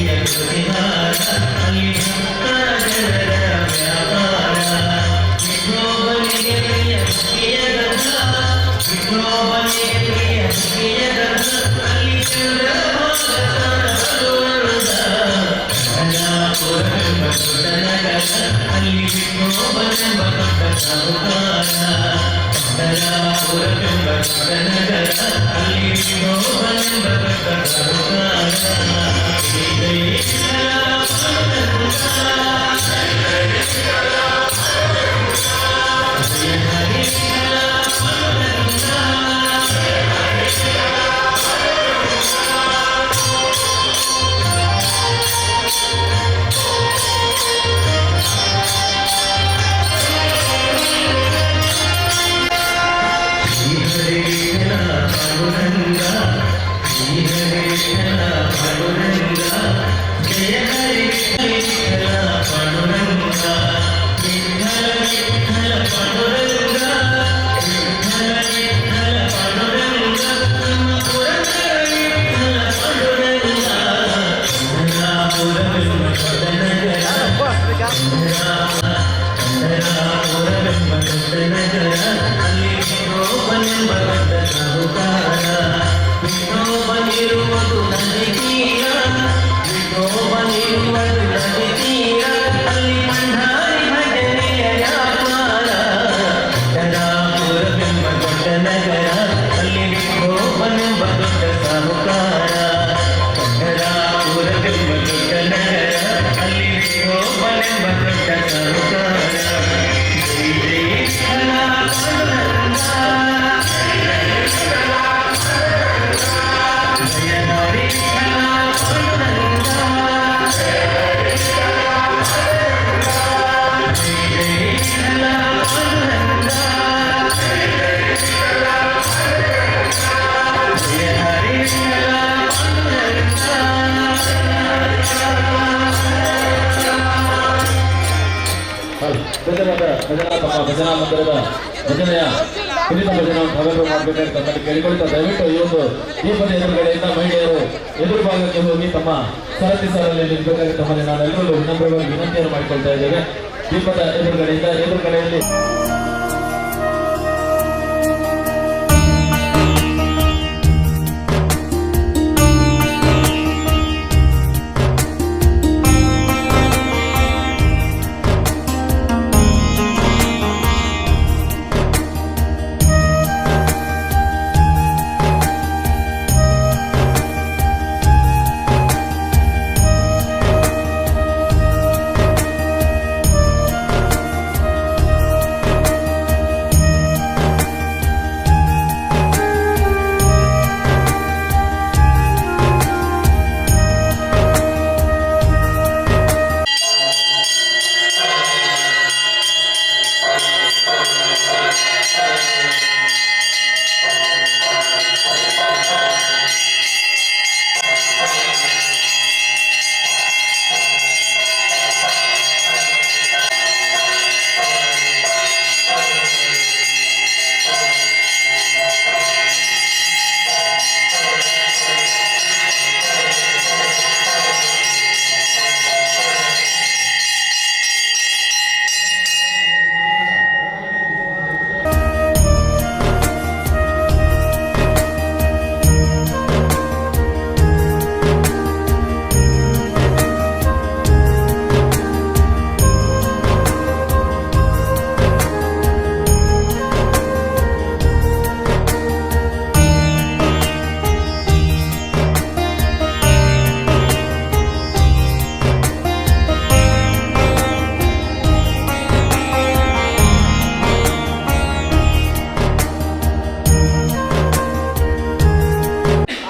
ಪ್ರಿಯ ಕೃತಿಹಾರ ಅಲ್ಲಿ ಭಕ್ತ ಜನರ ವ್ಯಾಪಾರ. ವಿಠೋಬನಿಗೆ ಪ್ರಿಯ ಪ್ರಿಯ ಗಂಧ, ವಿಠೋಬನಿಗೆ ಪ್ರಿಯ ಪ್ರಿಯ ಗಂಧ, ಅಲ್ಲಿ ಚಂದ್ರಭಾಗದ ಬರುವಂದ. ಪಂಢರಾಪುರವೆಂಬ ದೊಡ್ಡ ನಗರ, ಅಲ್ಲಿ ವಿಠೋಬನೆಂಬ ದೊಡ್ಡ ಸಾಹುಕಾರ. ಪಂಢರಾಪುರವೆಂಬ ದೊಡ್ಡ ನಗರ, ಅಲ್ಲಿ ವಿಠೋಬನೆಂಬ ದೊಡ್ಡ ಸಾಹುಕಾರ. ಜೈ ಜೈ ವಿಠಲ ಪಾಂಡುರಂಗ, ಜಯ ಹರಿ ವಿಠಲ ಪಾಂಡುರಂಗ. ಶ್ರೀ ಹರಿ ವಿಠಲ ಪಾಂಡುರಂಗ, ಶ್ರೀ ಹರಿ ವಿಠಲ ಪಾಂಡುರಂಗ, ಜಯ ಹರಿ ವಿಠಲ ಪಾಂಡುರಂಗ, ವಿಠಲ ವಿಠಲ ಪಾಂಡುರಂಗ, ವಿಠಲ ವಿಠಲ ಪಾಂಡುರಂಗ, ನಮ್ಮ ಪುರಂದರ ವಿಠಲ ಪಾಂಡುರಂಗ. ಪಂಢರಾಪುರವೆಂಬ ದೊಡ್ಡ ನಗರ, ಪಂಢರಾಪುರವೆಂಬ ದೊಡ್ಡ ನಗರ, ಅಲ್ಲಿ ವಿಠೋಬನೆಂಬ ದೊಡ್ಡ ಸಾಹುಕಾರ. ವಿಠೋಬನಿರುವುದು ನದಿ ತೀರ, ವಿಠೋಬನಿರುವುದು ನದಿ ತೀರ, ಅಲ್ಲಿ ಭಂಡಾರಿ ಭಜನೆಯ ವ್ಯಾಪಾರ. ಪಂಢರಾಪುರವೆಂಬ ದೊಡ್ಡ ನಗರ, ಅಲ್ಲಿ ವಿಠೋಬನೆಂಬ ದೊಡ್ಡ ಸಾಹುಕಾರ. ಪಂಢರಾಪುರವೆಂಬ ದೊಡ್ಡ ನಗರ, ಅಲ್ಲಿ ವಿಠೋಬನೆಂಬ ದೊಡ್ಡ ಸಾಹುಕಾರ. ಜೈ ಜೈ ವಿಠಲ ಪಾಂಡುರಂಗ, ಜಯ ಹರಿ ವಿಠಲ ಪಾಂಡುರಂಗ, ಜೈ ಜೈ ವಿಠಲ ಪಾಂಡುರಂಗ, ಜಯ ಹರಿ ವಿಠಲ ಪಾಂಡುರಂಗ. ಭಜನಾದ ಭಜನಾ ತಮ್ಮ ಭಜನಾ ಮಂದಿರದ ಭಜನೆಯ ಪುನೀತ ಭಜನಾ ತಾವೆಲ್ಲರೂ ಮಾಡಬೇಕಾಗಿ ತಮ್ಮಲ್ಲಿ ಕೇಳಿಕೊಳ್ತಾ, ದಯವಿಟ್ಟು ಈ ಒಂದು ದೀಪದ ಎದುರುಗಡೆಯಿಂದ ಮಹಿಳೆಯರು ಎದುರು ಭಾಗಕ್ಕೆ ಹೋಗಿ ತಮ್ಮ ಸರತಿ ಸಾಲಲ್ಲಿ ನಿಲ್ಬೇಕಾಗಿ ತಮ್ಮಲ್ಲಿ ನಾವೆಲ್ಲರೂ ವಿನಮ್ರವಾಗಿ ವಿನಂತಿಯನ್ನು ಮಾಡಿಕೊಳ್ತಾ ಇದ್ದೇವೆ. ದೀಪದ ಎದುರುಗಡೆಯಿಂದ ಎದುರುಗಡೆಯಲ್ಲಿ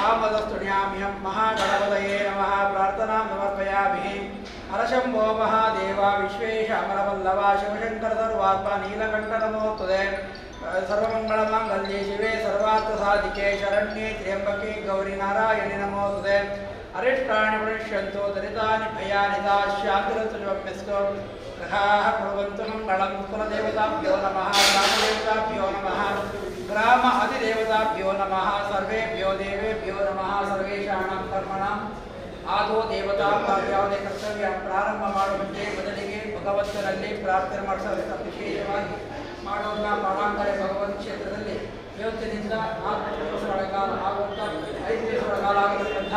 ಆಮದಸ್ತುಣ್ಯಾಮ್ಯಂ ಮಹಾಗಣಪತಯೇ ನಮಃ. ಪ್ರಾರ್ಥನಾಂ ಸಮರ್ಪಯಾಮಿ. ಹರಶಂಭೋ ಮಹಾದೇವ ವಿಶ್ವೇಶ ಅಮರವಲ್ಲಭ ಶಿವಶಂಕರ ಸರ್ವಾತ್ಮ ನೀಲಕಂಠ ನಮೋಸ್ತುತೆ. ಸರ್ವಮಂಗಳ ಮಾಂಗಲ್ಯೆ ಶಿವೆ ಸರ್ವಾರ್ಥ ಸಾಧಿಕೆ ಶರಣ್ಯೆ ತ್ರ್ಯಂಬಕೆ ಗೌರಿ ನಾರಾಯಣಿ ನಮೋಸ್ತುತೆ. ಅರಿಷ್ಟಾಣಿ ಪ್ರಣಶ್ಯಂತು, ದರಿತಾನಿ ಭಯಾನಿ ಶಾಂತಿರಸ್ತು, ಶುಭಮ್ಯಸ್ತು. ಗ್ರಹಾः ಕುರ್ವಂತು ಮಂಗಳಂ. ಕುಲದೇವತಾಭ್ಯೋ ನಮಃ, ಗ್ರಾಮದೇವತಾಭ್ಯೋ ನಮಃ, ಗ್ರಾಮ ಅಧಿದೇವತಾಭ್ಯೋ ನಮಃ, ಸರ್ವೇಭ್ಯೋ ದೇವೇಭ್ಯೋ ನಮಃ. ಸರ್ವೇಷಾಣಂ ಕರ್ಮಣಾಂ ಆದೋ ದೇವತಾ ಯಾವುದೇ ಕರ್ತವ್ಯ ಪ್ರಾರಂಭ ಮಾಡುವಂತೆ ಮೊದಲಿಗೆ ಭಗವಂತನಲ್ಲಿ ಪ್ರಾರ್ಥನೆ ಮಾಡಿಸಬೇಕು. ವಿಶೇಷವಾಗಿ ಮಾಡುವಂಥ ಪಾಡಾಂಗರೆ ಭಗವಂತ ಕ್ಷೇತ್ರದಲ್ಲಿ ಇವತ್ತಿನಿಂದ 4 ದಿವಸಗಳ ಕಾಲ ಆಗುವಂಥ 5 ದಿವಸಗಳ ಕಾಲ ಆಗತಕ್ಕಂಥ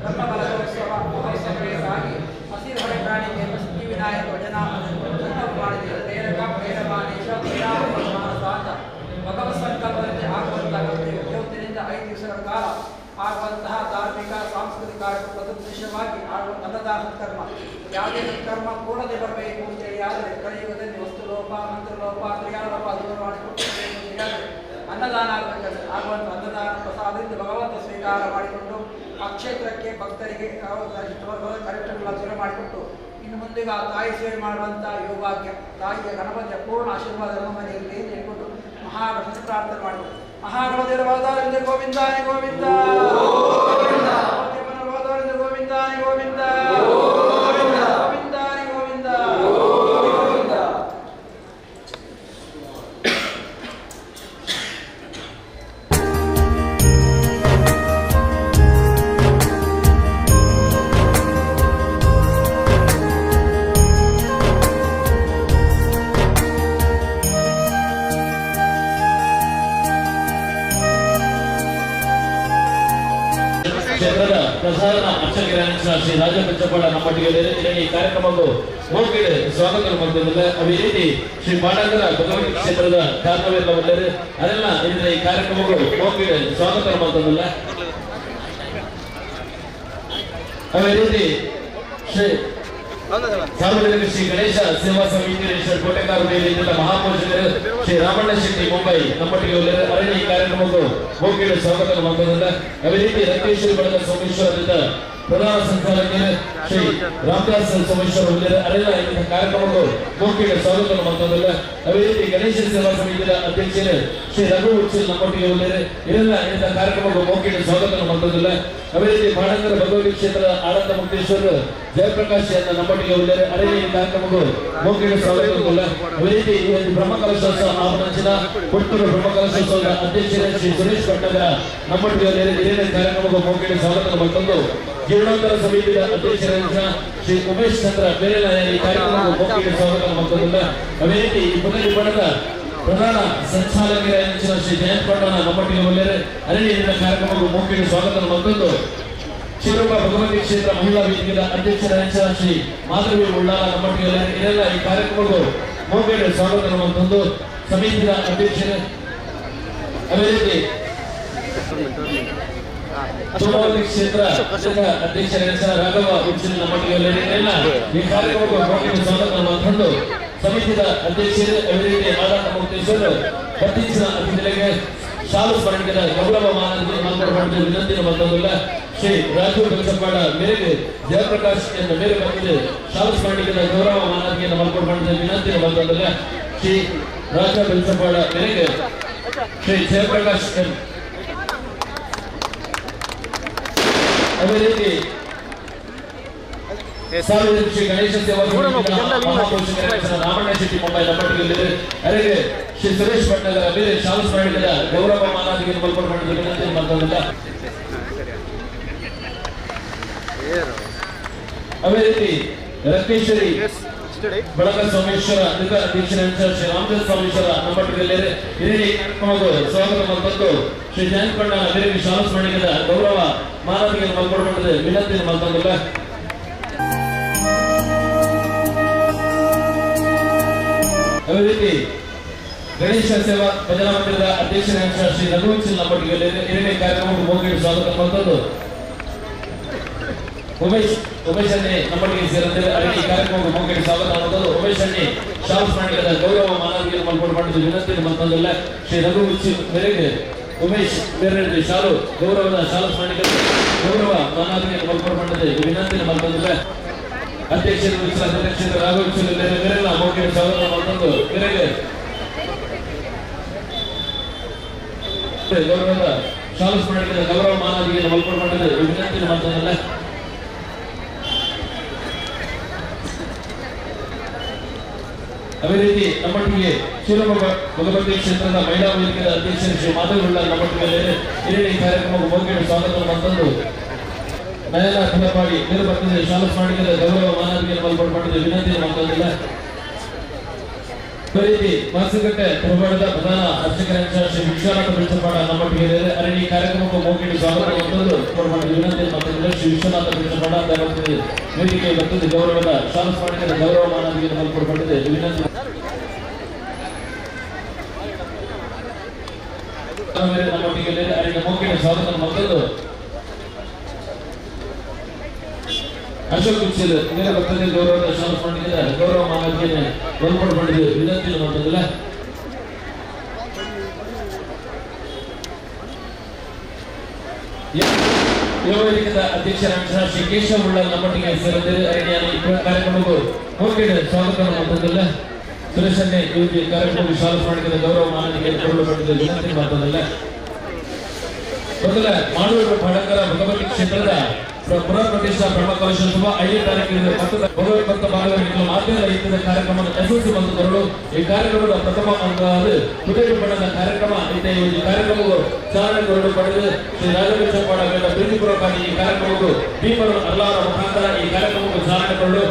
ಬ್ರಹ್ಮಕಲಶೋತ್ಸವ ಮಹೋತ್ಸವಕ್ಕಾಗಿ ಹಸಿರು ಹೊರೆ ಕಾಣಿಕೆ ಸಿದ್ಧಿವಿನಾಯಕ ಭಜನಾ ಮಾಡಿದೆ. ಪ್ರೇರಕ ಪ್ರೇರಮಾನೇಶ ಮಾನಸ ಅಂತ ಭಗವತ್ ಸಂಕಲ್ಪದಂತೆ ಆಗುವಂಥ ಕರ್ತವ್ಯ ಇವತ್ತಿನಿಂದ 5 ದಿವಸಗಳ ಕಾಲ ಆಗುವಂತಹ ಧಾರ್ಮಿಕ ಸಾಂಸ್ಕೃತಿಕ ತದುದ್ದೇಶವಾಗಿ ಆಗುವ ಅನ್ನದಾನ ಸತ್ಕರ್ಮ ಯಾವುದೇ ಸತ್ಕರ್ಮ ಕೂಡದೆ ಬರಬೇಕು ಅಂತೇಳಿ ಆದರೆ ಕಲಿಯುಗದಲ್ಲಿ ವಸ್ತುಲೋಪ ಮಂತ್ರಲೋಪ ಕ್ರಿಯಾಲೋಪ ದೂರ ಮಾಡಿಕೊಂಡು ಅಂತೇಳಿದರೆ ಅನ್ನದಾನ ಆಗಬೇಕಾದ್ರೆ ಆಗುವಂಥ ಅನ್ನದಾನ ಪ್ರಸಾದದಿಂದ ಭಗವಂತ ಸ್ವೀಕಾರ ಮಾಡಿಕೊಂಡು ಆ ಕ್ಷೇತ್ರಕ್ಕೆ ಭಕ್ತರಿಗೆ ಕಾರ್ಯಕ್ರಮಗಳ ದೂರ ಮಾಡಿಕೊಟ್ಟು ಇನ್ನು ಮುಂದೆ ಆ ತಾಯಿ ಸೇವೆ ಮಾಡುವಂಥ ಯೋಗಾಗ್ಯ ತಾಯಿಯ ಗಣಪತಿಯ ಪೂರ್ಣ ಆಶೀರ್ವಾದ ನಮ್ಮ ಮನೆಯಲ್ಲಿ ಅಂತ ಹೇಳ್ಕೊಂಡು ಮಹಾಗಣಪತಿ ಪ್ರಾರ್ಥನೆ ಮಾಡಿದರು. ಮಹಾಗಣಪತಿಯ ಗೋವಿಂದಾಯ ಗೋವಿಂದ ಗೋವಿಂದಾಯ ಗೋವಿಂದ ಗೋವಿಂದಾಯ ಗೋವಿಂದ. ಕ್ಷೇತ್ರದ ಪ್ರಧಾನ ಅರ್ಚಕರಾದ ಶ್ರೀ ರಾಜ ಪಂಚಪಾಡ ನಮ್ಮೊಟ್ಟಿಗೆ ಈ ಕಾರ್ಯಕ್ರಮಕ್ಕೂ ಮೋಕಿಡೆ ಸ್ವಾಗತ ಮಾಡ್ತಿದ್ದಿಲ್ಲ. ಅದೇ ರೀತಿ ಶ್ರೀ ಪಾಡಂಗರ ಭಗವತಿ ಕ್ಷೇತ್ರದ ಕಾರಣವೆಲ್ಲ ಒಳ್ಳೆಯದು ಅದೆಲ್ಲ ಇದರ ಈ ಕಾರ್ಯಕ್ರಮಗಳು ಮೋಕಿಡೆ ಸ್ವಾಗತ ಮಾಡ್ತಿದ್ದಿಲ್ಲ. ಅದೇ ರೀತಿ ಶ್ರೀ ಸಾರ್ವಜನಿಕ ಶ್ರೀ ಗಣೇಶ ಸೇವಾ ಸಮಿತಿ ಕೋಟೆಕಾರು ಮೇಲೆ ಮಹಾಪೂಜಕರು ಶ್ರೀ ರಾಮಣ್ಣ ಶೆಟ್ಟಿ ಮುಂಬೈ ನಮ್ಮೊಟ್ಟಿಗೆ ಅರಣ್ಯ ಈ ಕಾರ್ಯಕ್ರಮಕ್ಕೂ ಮೋಕಿಡೆ ಸ್ವಾಗತ ಮಾಡ್ತಿದ್ದಿಲ್ಲ. ಅದೇ ರೀತಿ ರಂಗೇಶ್ವರಿ ಬಳಗ ಸೋಮೇಶ್ವರದಿಂದ ಪ್ರಧಾನ ಸಂಚಾಲಕರು ಶ್ರೀ ರಾಮದಾಸ್ ಸೋಮೇಶ್ವರ ಅರೆಲ್ಲ ಇಂತಹ ಕಾರ್ಯಕ್ರಮಕ್ಕೂ ಮೋಕಿಡೆ ಸ್ವಾಗತ ಮಾಡ್ತಿದ್ದಿಲ್ಲ. ಅದೇ ರೀತಿ ಗಣೇಶ ಸೇವಾ ಸಮಿತಿಯ ಅಧ್ಯಕ್ಷರು ಶ್ರೀ ರಘು ಉಚ್ಚಿಲ್ ನಮ್ಮೊಟ್ಟಿಗೆ ಇದೆಲ್ಲ ಇಂತಹ ಕಾರ್ಯಕ್ರಮಕ್ಕೂ ಮೋಕಿಡೆ ಸ್ವಾಗತ ಮಾಡ್ತಿದ್ದಿಲ್ಲ. ಅದೇ ರೀತಿ ಬಾಣಂಗರ ಭಗವತಿ ಕ್ಷೇತ್ರದ ಆನಂದ ಮುಕ್ತೇಶ್ವರ ಜಯಪ್ರಕಾಶ್ ನಮ್ಮೊಟ್ಟಿಗೆ ಅರಣ್ಯ ಈ ಕಾರ್ಯಕ್ರಮಕ್ಕೂ ಮೋಕಿಡೆ ಸ್ವಾಗತ. ಅದೇ ರೀತಿ ಬ್ರಹ್ಮಕಲಶೋತ್ಸವ ಆವರಣ ಪುತ್ತೂರು ಬ್ರಹ್ಮಕಲಶೋತ್ಸವದ ಅಧ್ಯಕ್ಷರು ಶ್ರೀ ಸುರೇಶ್ ಭಟ್ಟರ ನಮ್ಮೊಟ್ಟಿಗೆ ಹಿರಿಯ ಕಾರ್ಯಕ್ರಮಕ್ಕೂ ಮೋಕಿಡೆ ಸ್ವಾಗತ ಮಾಡ್ಕೊಂಡು ಜೀರ್ಣೋದ್ಧಾರ ಸಮಿತಿಯ ಅಧ್ಯಕ್ಷರಾದ ಶ್ರೀ ಉಮೇಶ್ ಚಂದ್ರ ಬೇರೆ ಈ ಕಾರ್ಯಕ್ರಮಕ್ಕೂ ಮೋಕಿಡೆ ಸ್ವಾಗತ ಮಾಡ್ತಿದ್ದಿಲ್ಲ. ಅದೇ ರೀತಿ ಈ ಪುನರ್ನಿರ್ಮಾಣದ ಪ್ರಧಾನ ಸಂಚಾಲಕರಾದ ಶ್ರೀ ಜಯಂತ್ ಪಟ್ಟಣ ನಮ್ಮೊಟ್ಟಿಗೆ ಅರಣ್ಯ ಕಾರ್ಯಕ್ರಮಕ್ಕೂ ಮೋಕಿಡೆ ಸ್ವಾಗತ ಮಾಡ್ಕೊಂಡು ಶಿವರೂಪ ಭಗವತಿ ಕ್ಷೇತ್ರ ಮಹಿಳಾ ವೇದಿಕೆಯ ಅಧ್ಯಕ್ಷರಾದ ಶ್ರೀ ಮಾಧವಿ ಉಳ್ಳಾಲ ನಮ್ಮೊಟ್ಟಿಗೆ ಇದೆಲ್ಲ ಈ ಕಾರ್ಯಕ್ರಮಕ್ಕೂ ಮೋಕಿಡೆ ಸ್ವಾಗತ ಮಾಡ್ಕೊಂಡು ಸಮಿತಿಯ ಅಧ್ಯಕ್ಷರು ಅದೇ ರೀತಿ ಸೋಮವತಿ ಕ್ಷೇತ್ರ ಅಧ್ಯಕ್ಷರಾದ ರಾಘವ ಉಚ್ಚಿಲ್ ನಮ್ಮೊಟ್ಟಿಗೆ ಈ ಕಾರ್ಯಕ್ರಮಕ್ಕೂ ಮೋಕಿಡೆ ಸ್ವಾಗತ ಮಾಡಿಕೊಂಡು ಸಮಿತಿಯ ಅಧ್ಯಕ್ಷರು ಅದೇ ರೀತಿ ಆಡಳಿತ ಮುಕ್ತೇಶ್ವರು ಪ್ರತಿಷ್ಠಿತ ಅತಿಥಿಗಳಿಗೆ ಶಾಲು ಸ್ಮರಣಿಕೆಯ ಗೌರವ ಮಾನ ವಿನಂತಿ ಮಾಡ್ತದಲ್ಲ. ಶ್ರೀ ರಾಜು ಬೆಳಸಪ್ಪಾಡ ಮೇರೆಗೆ ಜಯಪ್ರಕಾಶ್ ಎನ್ನ ಮೇರೆ ಬಂದಿದೆ ಶಾಲು ಸ್ಮರಣಿಕೆಯ ಗೌರವ ಮಾನವಿಯನ್ನು ಮಾಡಿಕೊಂಡು ವಿನಂತಿ ಮಾಡ್ತದಲ್ಲ. ಶ್ರೀ ರಾಜ ಬೆಳಸಪ್ಪಾಡ ಮೇರೆಗೆ ಶ್ರೀ ಜಯಪ್ರಕಾಶ್ ಎನ್. ಅದೇ ರೀತಿ ಸಾರ್ವಜನಿಕ ಶ್ರೀ ಗಣೇಶ ಸೇವಾ ರಾಮಣ್ಣ ಶೆಟ್ಟಿ ಮುಂಬೈ ನಮ್ಮೊಟ್ಟಿಗೆ ಅರೆಗೆ ಶ್ರೀ ಸುರೇಶ್ ಭಟ್ನಗರ ಬೇರೆ ಶಾಲು ಸ್ಮರಣಿಕೆಯ ಗೌರವ ಮಾನಾದಿಗೆ ಮಲ್ಕೊಂಡು ವಿನಂತಿ ಮಾಡ್ತದಲ್ಲ. ಅದೇ ರೀತಿ ರತ್ನೇಶ್ವರಿ ಬಳಗ ಸೋಮೇಶ್ವರ ಅಧ್ಯಕ್ಷರಾದ ಶ್ರೀ ರಾಮದಾಸ್ ಸ್ವಾಮೀಶ್ವರ ನಮ್ಮೊಟ್ಟಿಗೆ ಹಿರಿಯ ಕಾರ್ಯಕ್ರಮಕ್ಕೂ ಸ್ವಾಗತ ಮಾಡ್ಕೊಂಡು ಶ್ರೀ ಜಯಂತ್ ಬಣ್ಣ ಬೇರೆ ಶಾಲು ಸ್ಮರಣಿಕೆಯ ಗೌರವ ಮಾನವಿಗೆ ಮಲ್ಕೊಂಡು ವಿನಂತಿ ಮಾಡ್ತದಲ್ಲ. ಅದೇ ರೀತಿ ಗಣೇಶ ಸೇವಾ ಭಜನಾ ಮಂದಿರದ ಅಧ್ಯಕ್ಷರಾದ ಶ್ರೀ ರಘುವಂಶ್ ನಮ್ಮೊಟ್ಟಿಗೆ ಹಿರಿಯ ಕಾರ್ಯಕ್ರಮಕ್ಕೆ ಮೋಕಿಡೆ ಸ್ವಾಗತ ಮಾಡ್ತದ್ದು ಉಮೇಶ್ ಉಮೇಶ್ ಅಣ್ಣೆ ನಮ್ಮೊಟ್ಟಿಗೆ ಸೇರಿದರೆ ಅರಣ್ಯ ಕಾರ್ಯಕ್ರಮಕ್ಕೆ ಮೋಕಿಡೆ ಸ್ವಾಗತ ಮಾಡ್ತದ್ದು ಉಮೇಶ್ ಅಣ್ಣೆ ಶಾಲು ಸ್ಮರಣಿಕೆಯ ಗೌರವ ಮಾನವಿಯನ್ನು ಮಲ್ಕೊಂಡು ಮಾಡಿದ ವಿನಂತಿ ಮಾಡ್ತದಲ್ಲ. ಶ್ರೀ ರಘು ಉಚ್ಚಿ ಮೇರೆಗೆ ಉಮೇಶ್ ಬೇರೆ ಶಾಲು ಗೌರವದ ಶಾಲು ಸ್ಮರಣಿಕೆ ಗೌರವ ಮಾನವಿಯನ್ನು ಮಲ್ಕೊಂಡು ಮಾಡಿದ ವಿನಂತಿ ಮಾಡ್ತದಲ್ಲ. ಅಧ್ಯಕ್ಷರು ಅಧ್ಯಕ್ಷರು ರಾಘವ ಬೇರೆಲ್ಲ ಮೋಕಿಡೆ ಸ್ವಾಗತ ಮಾಡ್ತದ್ದು ಮೇರೆಗೆ ಗೌರವದ ಶಾಲು ಸ್ಮರಣಿಕೆಯ ಗೌರವ ಮಾನವಿಯನ್ನು ಮಲ್ಕೊಂಡು ಮಾಡಿದ ವಿನಂತಿ ಮಾಡ್ತದಲ್ಲ. ಅದೇ ರೀತಿ ನಮ್ಮೊಟ್ಟಿಗೆ ಶಿವಮೊಗ್ಗ ಭಗವತಿ ಕ್ಷೇತ್ರದ ಮಹಿಳಾ ವೇದಿಕೆಯ ಅಧ್ಯಕ್ಷರು ಶ್ರೀ ಮಾಧವ ನಮ್ಮೊಟ್ಟಿಗೆ ಹಿರಿಯ ಕಾರ್ಯಕ್ರಮಕ್ಕೆ ಮೋಕಿಡೆ ಸ್ವಾಗತ ಮಾಡ್ತಂದು ನಯನ ತಲಪಾಡಿ ಮೇರು ಬರ್ತದೆ ಶಾಲಾ ಸ್ಮಾರಕದ ಗೌರವ ಮಾನವಿಗೆ ಮಲ್ಪಡ್ ವಿನಂತಿ ಮಾಡ್ತದಿಲ್ಲ. ರೀತಿ ಮಾಸಿಕಟ್ಟೆ ತರವಾಡದ ಪ್ರಧಾನ ಅರ್ಚಕರಂಶ ಶ್ರೀ ವಿಶ್ವನಾಥ ಬಿಳಿಸಪಾಡ ನಮ್ಮೊಟ್ಟಿಗೆ ಅರಣಿ ಕಾರ್ಯಕ್ರಮಕ್ಕೆ ಮೋಕಿಡಿ ಸ್ವಾಗತ ವಿನಂತಿ ಮಾಡ್ತದಿಲ್ಲ. ಶ್ರೀ ವಿಶ್ವನಾಥ ಬಿಳಿಸಪಾಡ ವೇದಿಕೆ ಬರ್ತದೆ ಗೌರವದ ಶಾಲಾ ಸ್ಮಾರಕದ ಗೌರವ ಮಾನವಿಗೆ ಮಲ್ಪಡ್ ವಿನಂತಿ. ನಮ್ಮೊಟ್ಟಿಗೆ ಅರಣ್ಯ ಮೋಕಿನ ಸ್ವಾಗತ ಮತ್ತೊಂದು ಅಶೋಕ್ ಕುಚ್ಚಿಲ್ ಮೇರೆ ಬರ್ತದೆ ಗೌರವದ ಶಾಲಾ ಸ್ಮಾರಕದ ಗೌರವ ಮಾನವಿಗೆ ಮಲ್ಪಡ್ ವಿನಂತಿ ಮಾಡ್ತದಿಲ್ಲ. ಯುವ ಅಧ್ಯಕ್ಷರಾದ ಶ್ರೀ ಕೇಶವ ಉಳ್ಳಾಲ್ ನಮ್ಮೊಟ್ಟಿಗೆ ಸೇರಿದ್ದಾರೆ. ಅರಣ್ಯ ಕಾರ್ಯಕ್ರಮಕ್ಕೂ ಮೋಕಿನ ಸ್ವಾಗತ ಮಾಡ್ತದಿಲ್ಲ. ಸುರೇಶನ್ನೇ ಈ ಕಾರ್ಯಕ್ರಮ ಶಾಲಾ ಸ್ಮಾರಕದ ಗೌರವ ಮಾನವಿಗೆ ವಿನಂತಿ ಮಾಡ್ತದಲ್ಲ. ಮೊದಲ ಮಾಡುವ ಭಾಡಕರ ಭಗವತಿ ಕ್ಷೇತ್ರದ ಪುನರ್ ಪ್ರತಿಷ್ಠಾ ಬ್ರಹ್ಮಕಲಶೋತ್ಸವ 5 ತಾರೀಕಿನ ಭಗವತ್ ಬಾಂಧವರಿಗೆ ಮಾಧ್ಯಮ ರಹಿತದ ಕಾರ್ಯಕ್ರಮದ ಯಶಸ್ವಿ ಬಂದು ಈ ಕಾರ್ಯಕ್ರಮದ ಪ್ರಥಮ ಅಂಗವಾದ ಪುಟೇರು ಬಣ್ಣದ ಕಾರ್ಯಕ್ರಮ ಐತೆ. ಈ ಕಾರ್ಯಕ್ರಮವು ಚಾಲನೆ ಪಡೆದು ಶ್ರೀ ರಾಜಕೃಷ್ಣಪಾಡ ಪ್ರೀತಿಪೂರ್ವಕವಾಗಿ ಈ ಕಾರ್ಯಕ್ರಮಕ್ಕೂ ಭೀಮರು ಅಲ್ಲಾರ ಮುಖಾಂತರ ಈ ಕಾರ್ಯಕ್ರಮಕ್ಕೂ ಚಾಲನೆ ಕೊಡಲು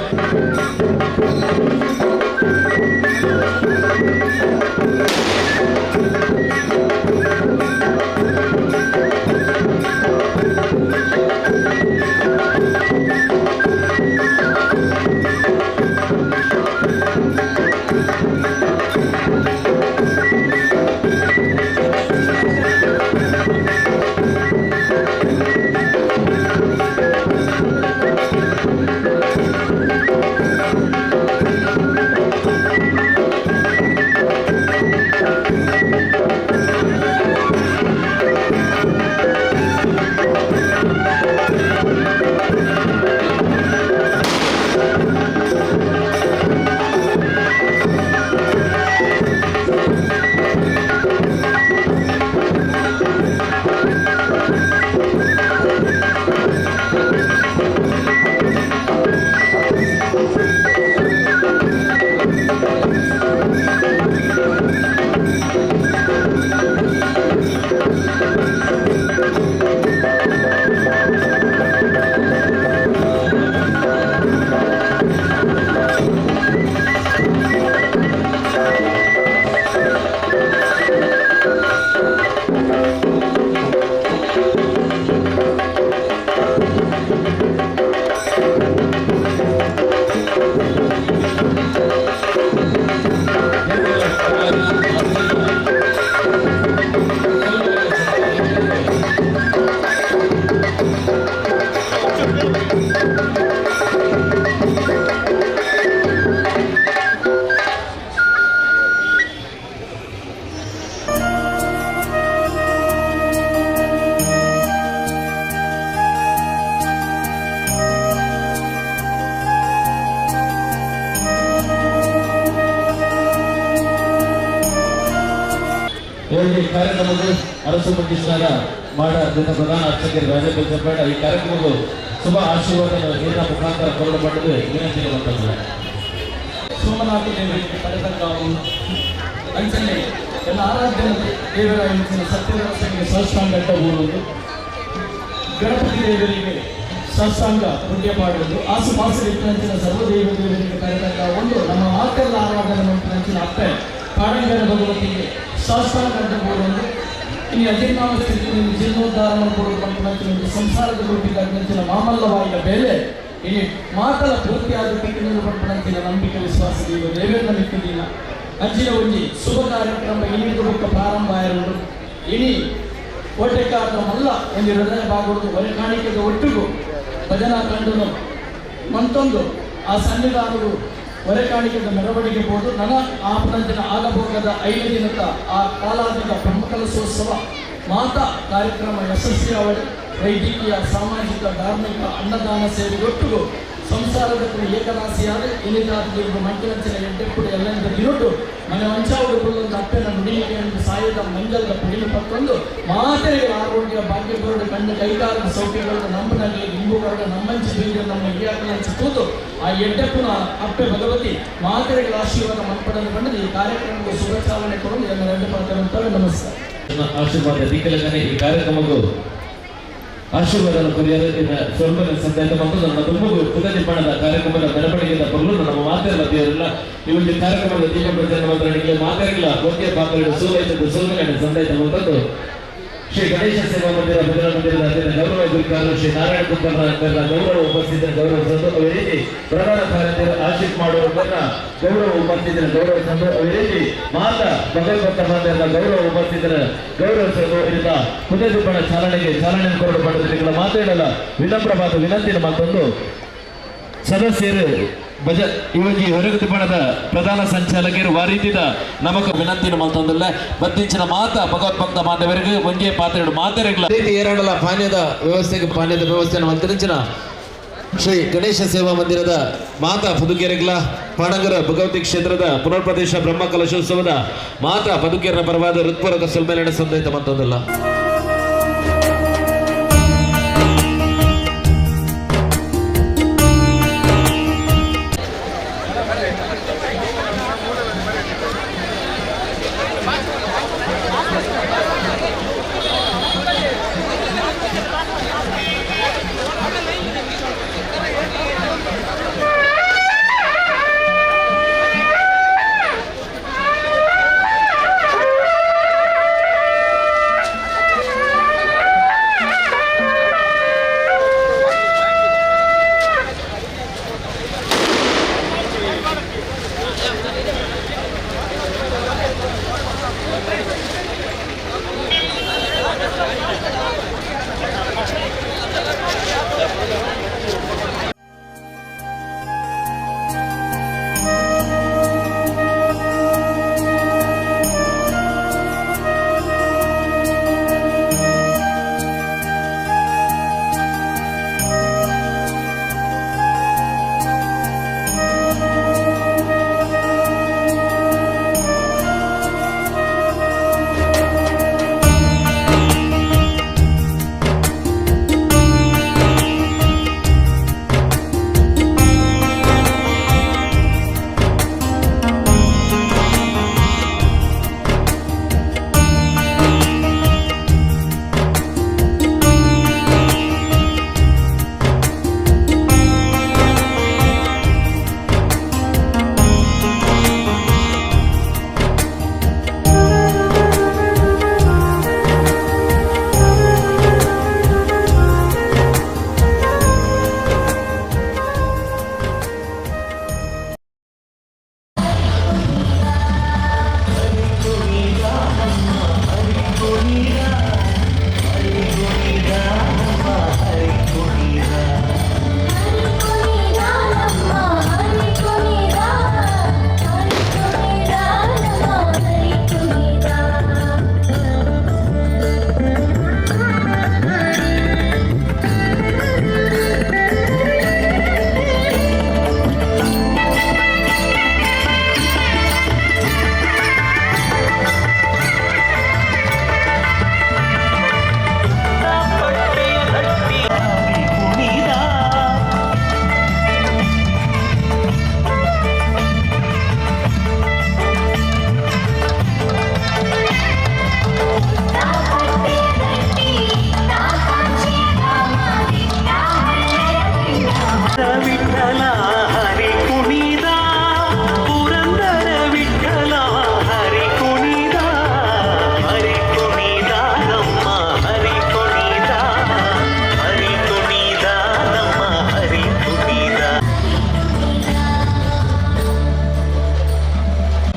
ಕಾರ್ಯಕ್ರಮಕ್ಕೆ ಅರಸು ಮಂಜೇಶ್ವರ ಮಾಡ ಪ್ರಧಾನ ಅರ್ಚಕರು ರಾಜ ಈ ಕಾರ್ಯಕ್ರಮವು ಶುಭ ಆಶೀರ್ವಾದ ನೀರಿನ ಮುಖಾಂತರ ಕೊಡಲ್ಪಟ್ಟದ್ದು ವಿನಂತಿ ಮಾಡ್ತಾರೆ. ಸೋಮನಾಥ ದೇವರಿಗೆ ಪಡೆದಂತಾವು ಅಂಚನೆ ಎಲ್ಲ ಆರಾಧ್ಯನ ದೇವರ ಅಂಚಿನ ಸತ್ಯದಾಸನಿಗೆ ಸಹಸ್ರಾಂಗ ಊರುವುದು, ಗಣಪತಿ ದೇವರಿಗೆ ಸಹಸ್ರಾಂಗ ಪುಣ್ಯ ಮಾಡುವುದು, ಆಸುಪಾಸು ಅಂಚಿನ ಸರ್ವದೇವ ದೇವರಿಗೆ ಪಡೆದಂತ ಒಂದು ನಮ್ಮ ಮಾತೆಲ್ಲ ಆರಾಧನೆ ಮಂಚಿನ ಅಪ್ಪೆ ಕಾಡಂಗರ ಭಗವತಿಗೆ ಸಹಸ್ರಾಂಗ ಊರೊಂದು ಇನ್ನು ಅಜೀರ್ಣಾವಸ್ಥೆ ಜೀರ್ಣೋದ್ಧಾರ ಮಾಡಿಕೊಡುವ ಸಂಸಾರದ ರೂಪಿಗೆ ಮಾಮಲ್ಲವಾದ ಬೇಲೆ ಇನ್ನು ಮಾತಲ ಪೂರ್ತಿಯಾದ ಪಟ್ಟಿನ ನಂಬಿಕೆ ವಿಶ್ವಾಸ ದೇವ ದೇವೇಂದ್ರ ಮಿಕ್ಕಿದಿನ ಅಂಚಿನ ಒಂಜಿ ಶುಭ ಕಾರ್ಯಕ್ರಮ ಇನಿದ ಬೊಕ್ಕ ಪ್ರಾರಂಭ ಆಯಿರುವುದು. ಇನಿ ಕೋಟೆಕಾರನ ಮಲ್ಲ ಒಂದು ಎರಡನೇ ಭಾಗದ್ದು ಒರೆ ಕಾಣಿಕೆದ ಒಟ್ಟಿಗೂ ಭಜನಾ ಕಂಡನು ಮತ್ತೊಂದು ಆ ಸನ್ನಿಧಾನವು ಹೊರೆ ಕಾಣಿಕೆದ ಮೆರವಣಿಗೆ ಬೋದು ನನ ಆಪನಂಚಿನ ಆಗಭೋಗದ 5 ದಿನದ ಆ ಕಾಲಾಧಿಕ ಬ್ರಹ್ಮಕಲಶೋತ್ಸವ ಮಾತಾ ಕಾರ್ಯಕ್ರಮ ಯಶಸ್ವಿಯಾವಳಿ ವೈದ್ಯಕೀಯ ಸಾಮಾಜಿಕ ಧಾರ್ಮಿಕ ಅನ್ನದಾನ ಸೇವೆಗೊಟ್ಟಿಗೂ ಸಂಸಾರದ ಏಕರಾಸಿಯಾದ ಇನಿದಾದ ಮಂಕಿನಂಚಿನ ಎಡ್ಡೆಪ್ಪುಡು ಎಲ್ಲೆಂದ ದಿನೊಟ್ಟು ಮನೆ ವಂಚಾವುಡು ಕುಳ್ಳೊಂದು ಅಪ್ಪೆನ ನುಡಿಯಿಗೆಯನ್ನು ಸಾಯದ ಮಂಜಲ್ದ ಪುಡಿಲು ಪತ್ತೊಂದು ಮಾತೆಗೆ ಆರೋಗ್ಯ ಭಾಗ್ಯ ಬರಡು ಕಣ್ಣು ಕೈಕಾಲದ ಸೌಖ್ಯಗಳು ನಂಬನಲ್ಲಿ ಇಂಬು ಬರಡು ನಮ್ಮಂಚಿ ಬೀಜ ನಮ್ಮ ಹಿರಿಯಾಕಲಂಚಿ ಕೂತು ಆ ಎಡ್ಡೆಪ್ಪುನ ಅಪ್ಪೆ ಭಗವತಿ ಮಾತೆಗಳ ಆಶೀರ್ವಾದ ಮನ್ಪಡಲು ಬಂದು ಈ ಕಾರ್ಯಕ್ರಮಕ್ಕೆ ಶುಭಚಾಲನೆ ಕೊಡಲು ಎಲ್ಲ ಎರಡು ಪಾತ್ರ. ನಮಸ್ಕಾರ. ಆಶೀರ್ವಾದ ದಿಕ್ಕಲಗನೆ ಈ ಕಾರ್ಯಕ್ರಮಕ್ಕೂ ಆಶೀರ್ವಾದ ಕೊರಿಯರು ಸ್ವಲ್ಪ ಸಂದೇಶ ಮತ್ತು ನನ್ನ ತುಂಬು ಪುನರ್ನಿರ್ಮಾಣದ ಕಾರ್ಯಕ್ರಮದ ಮೆರವಣಿಗೆಯ ಬರಲು ನಮ್ಮ ಮಾತೆಲ್ಲ ದೇವರಿಲ್ಲ. ಈ ಒಂದು ಕಾರ್ಯಕ್ರಮದ ದೀಪ ಪ್ರಜ್ವಲನೆ ಮಾತ್ರ ಮಾತೆಲ್ಲ ಒಂದೇ ಪಾತ್ರ ಸೋಲೈತದ್ದು ಸೋಲನೆ ಸಂದೇಶ ಮತ್ತು ಶ್ರೀ ಗಣೇಶ ಸೇವಾ ಮಂದಿರ ಭಜನಾ ಮಂದಿರದ ಅಧ್ಯಕ್ಷ ಗೌರವ ಗುರುಕಾರರು ಶ್ರೀ ನಾರಾಯಣ ಕುಂಬಾರ ಗೌರವ ಉಪಸ್ಥಿತರ ಗೌರವಿಸಲು, ಅದೇ ರೀತಿ ಪ್ರಧಾನ ಕಾರ್ಯದರ್ಶಿ ಆಶೀಫ್ ಮಾಡುವವರನ್ನ ಗೌರವ ಉಪಸ್ಥಿತರ ಗೌರವಿಸಲು, ಅದೇ ರೀತಿ ಮಾತಾ ಭಗವಂತ ಮಾತೆಯ ಗೌರವ ಉಪಸ್ಥಿತರ ಗೌರವಿಸಲು ಇದರಿಂದ ಪುನರ್ನಿರ್ಮಾಣ ಚಾಲನೆಗೆ ಚಾಲನೆ ಕೊರಡು ಪಡೆದ ಮಾತಾಡಲ್ಲ ವಿನಮ್ರವಾದ ವಿನಂತಿನ ಮತ್ತೊಂದು ಸದಸ್ಯರು ಭಜ ಇವಜಿ ಹೊರಗುತಿಪಣದ ಪ್ರಧಾನ ಸಂಚಾಲಕರು ವಾರೀತಿದ ನಮಕ ವಿನಂತಿನ ಮಲ್ತೊಂದಲ್ಲ ಬತ್ತಿಂಚಿನ ಮಾತಾ ಭಗವತ್ ಭಕ್ತ ಮಾತವರೆಗೂ ಒಂದೇ ಪಾತ್ರೆಡು ಮಾತೆರೆಗ್ಲ ರೀತಿ ಏರಾಡಲ ಪಾನೀಯದ ವ್ಯವಸ್ಥೆಗೆ ಪಾನೀಯದ ವ್ಯವಸ್ಥೆಯನ್ನು ಮಲ್ತಿರಂಚಿನ ಶ್ರೀ ಗಣೇಶ ಸೇವಾ ಮಂದಿರದ ಮಾತಾ ಪದುಕೆರೆಗ್ಲ ಪಾಣಗರ ಭಗವತಿ ಕ್ಷೇತ್ರದ ಪುನರ್ಪ್ರದೇಶ ಬ್ರಹ್ಮ ಕಲಶೋತ್ಸವದ ಮಾತಾ ಪದುಕೆರನ ಪರವಾದ ಹೃತ್ಪೂರ್ವಕ ಸೊಲ್ಮೆಲೆಣ ಸಂದೈತ ಮತ್ತೊಂದಲ್ಲ.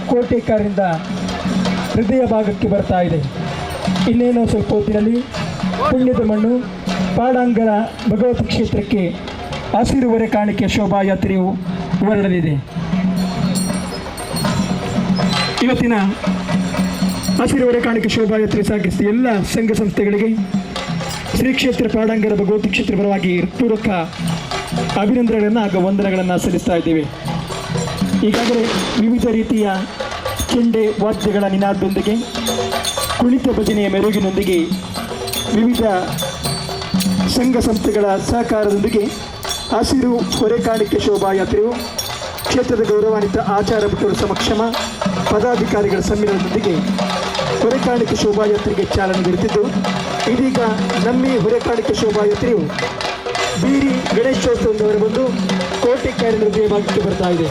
ಕೋಟೆಕಾರಿಂದ ಹೃದಯ ಭಾಗಕ್ಕೆ ಬರ್ತಾ ಇದೆ. ಇನ್ನೇನೋ ಸ್ವಲ್ಪ ಹೊತ್ತಿನಲ್ಲಿ ಪುಣ್ಯದ ಮಣ್ಣು ಪಾಡಾಂಗರ ಭಗವತಿ ಕ್ಷೇತ್ರಕ್ಕೆ ಹಸಿರುವರೆ ಕಾಣಿಕೆ ಶೋಭಾಯಾತ್ರೆಯು ಹೊರಡಲಿದೆ. ಇವತ್ತಿನ ಹಸಿರುವರೆ ಕಾಣಿಕೆ ಶೋಭಾಯಾತ್ರೆ ಸಾಗಿಸಿದ ಎಲ್ಲ ಸಂಘ ಸಂಸ್ಥೆಗಳಿಗೆ ಶ್ರೀ ಕ್ಷೇತ್ರ ಪಾಡಾಂಗರ ಭಗವತಿ ಕ್ಷೇತ್ರ ಪರವಾಗಿ ಪೂರಕ ಅಭಿನಂದನೆಗಳನ್ನು ಹಾಗೂ ವಂದನೆಗಳನ್ನು ಸಲ್ಲಿಸ್ತಾ ಇದ್ದೇವೆ. ಈಗಾಗಲೇ ವಿವಿಧ ರೀತಿಯ ಚೆಂಡೆ ವಾದ್ಯಗಳ ನಿನಾದದೊಂದಿಗೆ, ಕುಣಿತ ಭಜನೆಯ ಮೆರುಗಿನೊಂದಿಗೆ, ವಿವಿಧ ಸಂಘ ಸಂಸ್ಥೆಗಳ ಸಹಕಾರದೊಂದಿಗೆ ಹಸಿರು ಹೊರೆಕಾಣಿಕೆ ಶೋಭಾಯಾತ್ರೆಯು ಕ್ಷೇತ್ರದ ಗೌರವಾನ್ವಿತ ಆಚಾರ ಭಟ್ಟರ ಸಮಕ್ಷಮ ಪದಾಧಿಕಾರಿಗಳ ಸಮ್ಮೇಳನದೊಂದಿಗೆ ಹೊರೆಕಾಣಿಕೆ ಶೋಭಾಯಾತ್ರೆಗೆ ಚಾಲನೆ ದೊರೆತಿದ್ದು, ಇದೀಗ ನಮ್ಮಿ ಹೊರೆಕಾಣಿಕೆ ಶೋಭಾಯಾತ್ರೆಯು ಬೀರಿ ಗಣೇಶೋತ್ಸವದವರು ಬಂದು ಕೋಟೆ ಕ್ಯಾರಿನ ಹೃದಯ ಭಾಗಕ್ಕೆ ಬರ್ತಾ ಇದೆ.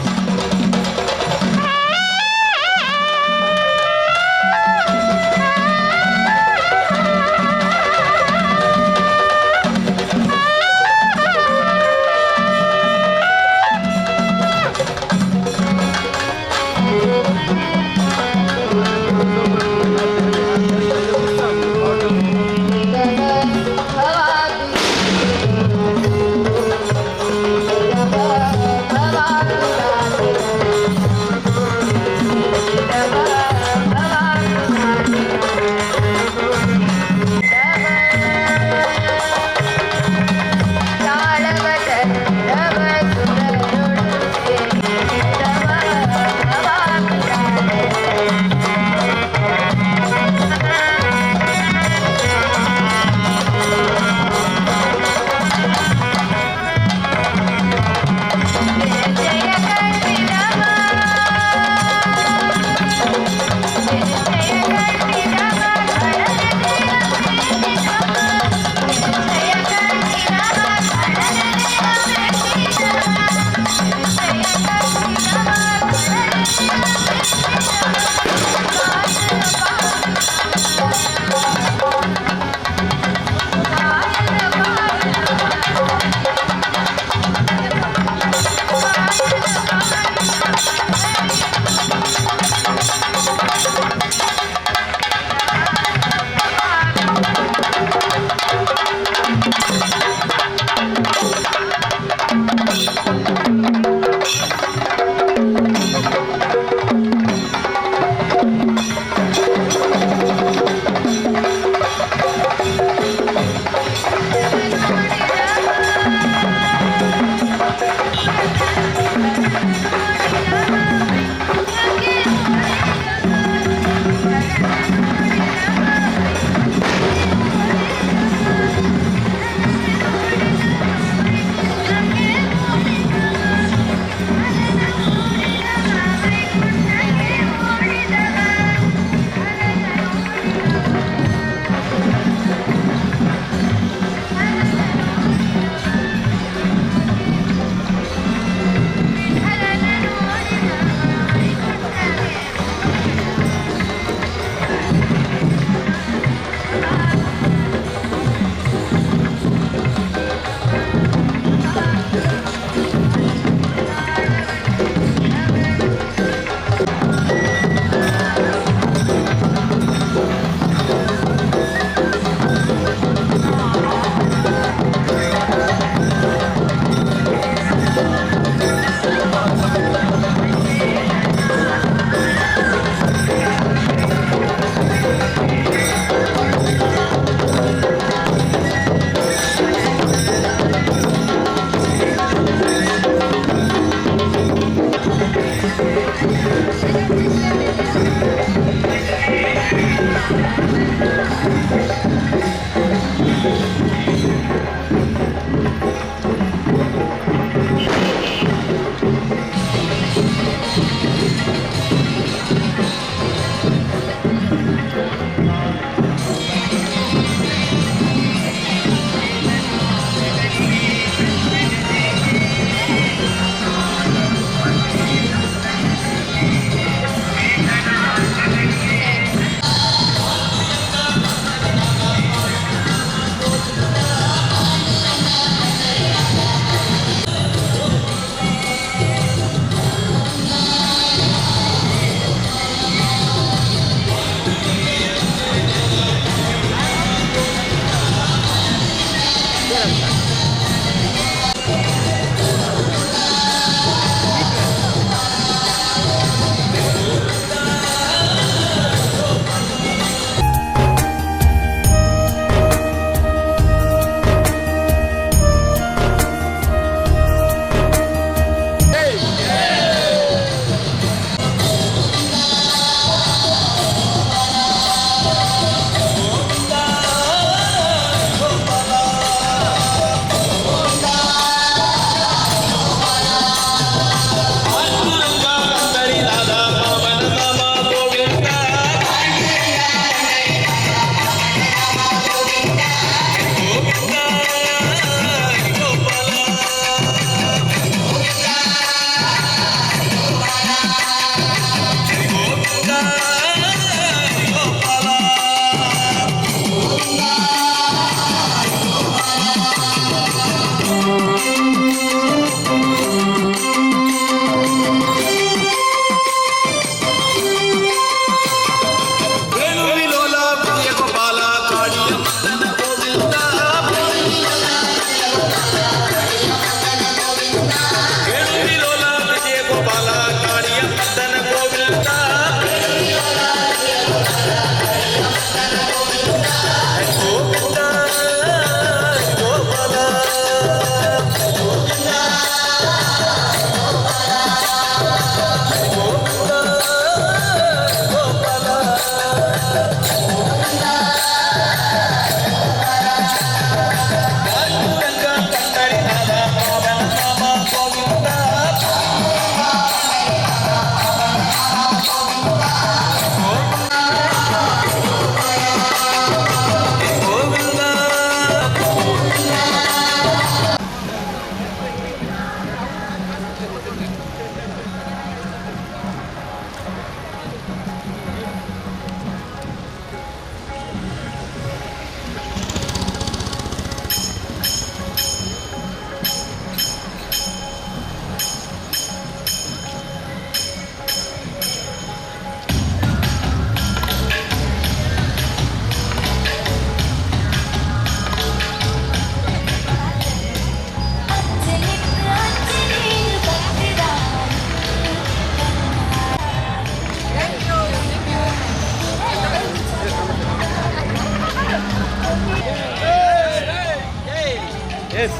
ಎಸ್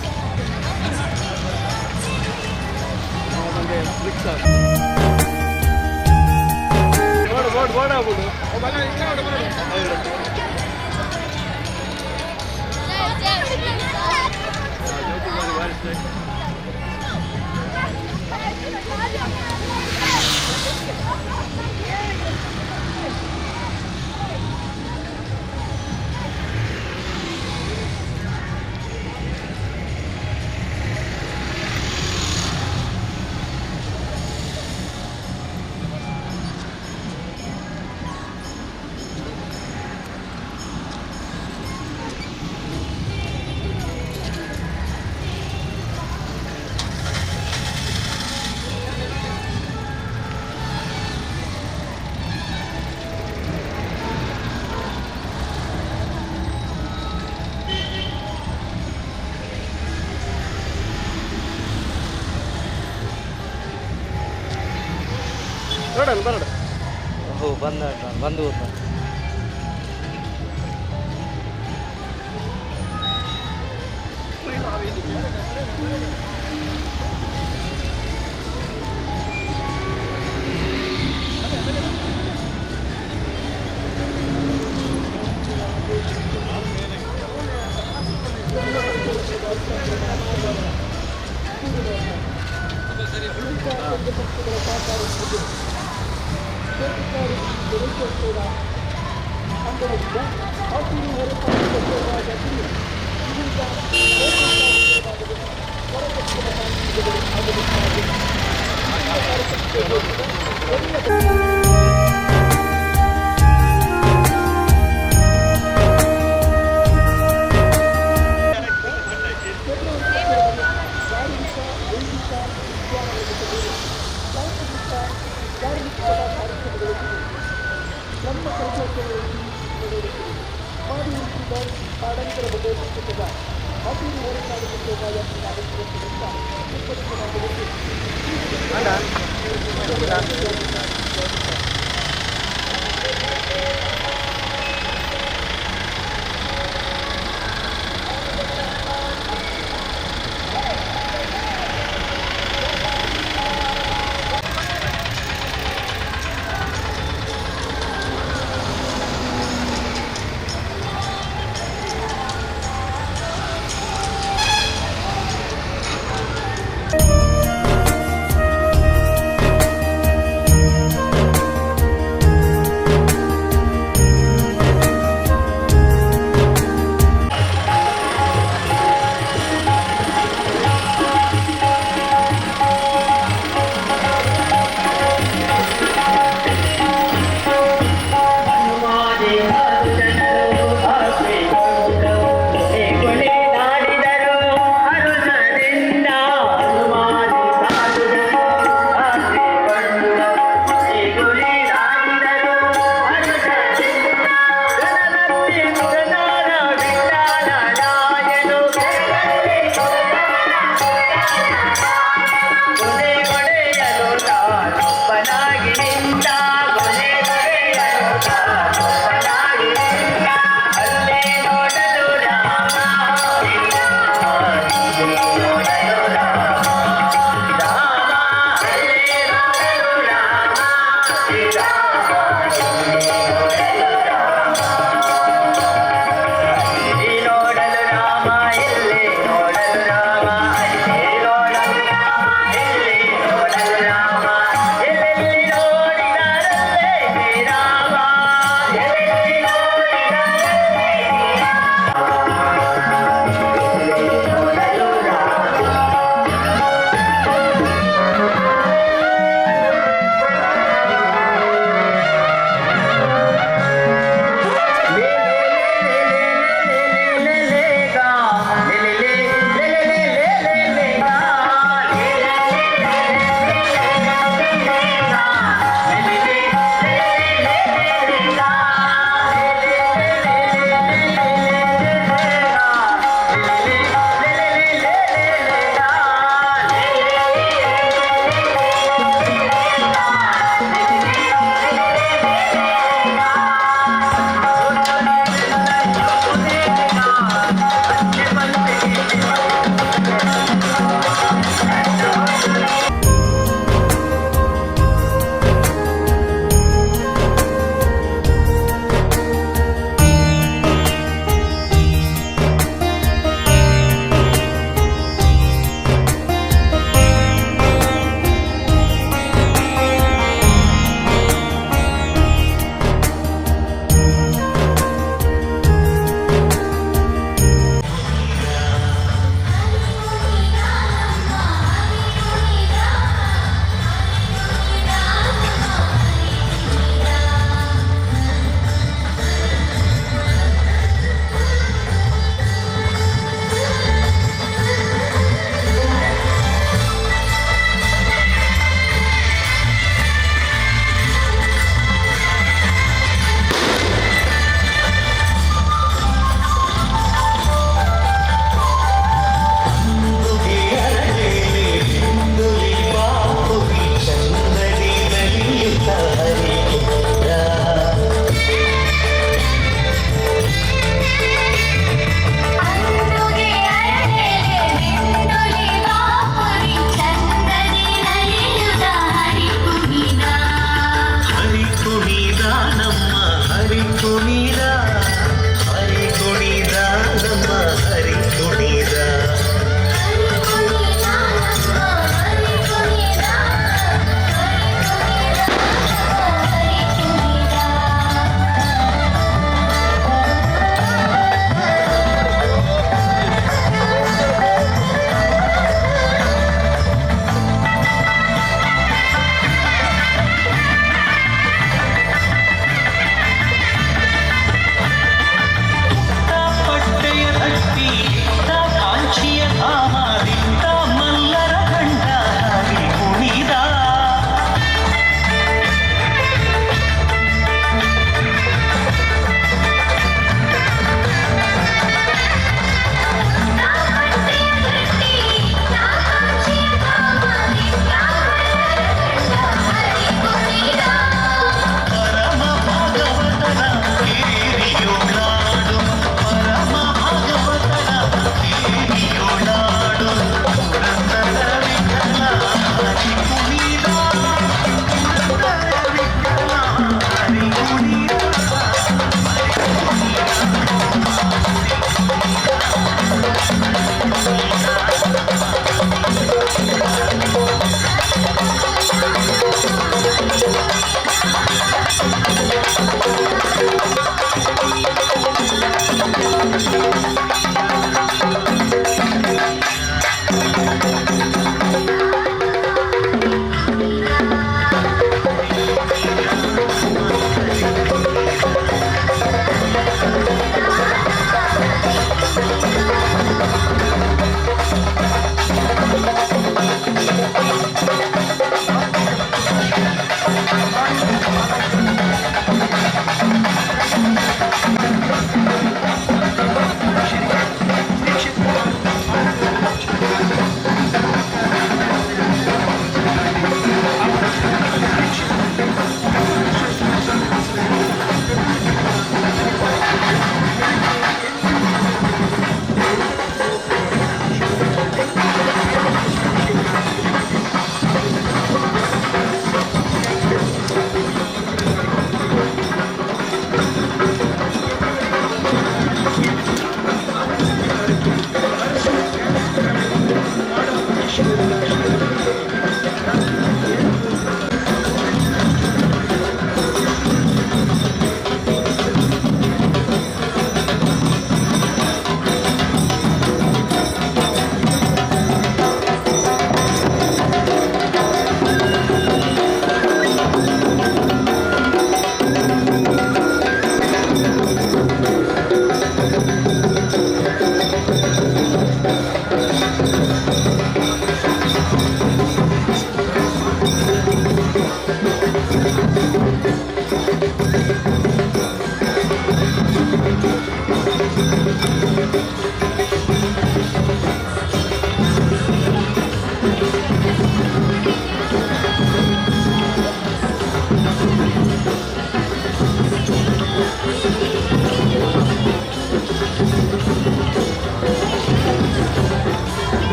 ಓ ಬಂದ ಬಂದು ಹೋಗ್ತಾ.